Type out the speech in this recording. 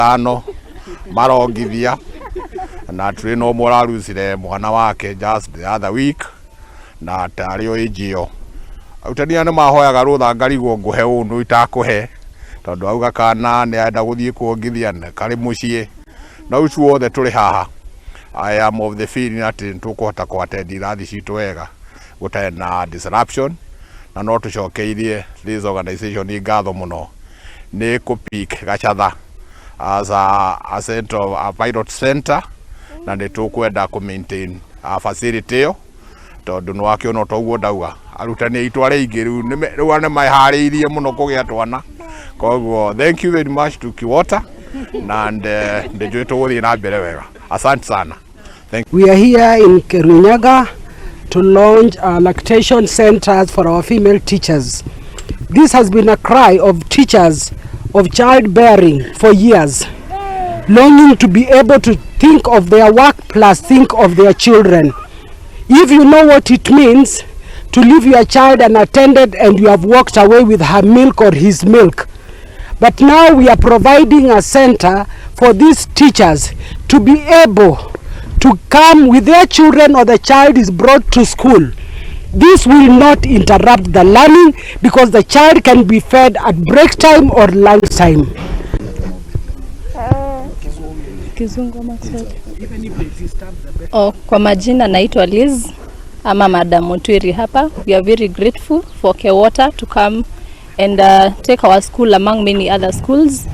Tano marongithia na tũrĩ na ũmwe ũrarucire mwana wake just the other week na tarĩ o age ĩyo. Arutani aya nĩ mahoyaga rũtha ngarigwo ngũhe ũũ nũ itakũhe, tondũ auga kana nĩ arenda gũthiĩ kuongithia na karĩ mũciĩ. No ithuothe tũrĩ haha, I am of the feeling atĩ nĩ tũkũhota kũ attend irathi citũ wega gũtarĩ na disruption, na no tũcokeirie this organization ngatho mũno nĩ kũ pick Gachatha as a center, a pilot center, na nĩ tũkwenda kũ maintain a facility ĩyo, tondũ nĩ wakĩona toguo ndauga arutani aitũ arĩa aingĩ rĩu rĩu nĩ meharĩirie mũno kũgĩa twana. Koguo thank you very much to Kiwota, na ndĩnjũĩ tũgũthiĩ na mbere wega. Asante sana. Thank We are here in Kirinyaga to launch our lactation centers for our female teachers. This has been a cry of teachers of childbearing for years, longing to be able to think of their work plus think of their children. If you know what it means to leave your child unattended and you have walked away with her milk or his milk. But now we are providing a center for these teachers to be able to come with their children, or the child is brought to school. This will not interrupt the learning because the child can be fed at break time or lunch time. Kizungu ama Kiswahili? Oh, kwa majina naitwa Liz ama Madam Mutwiri hapa. We are very grateful for Kewota to come and take our school among many other schools.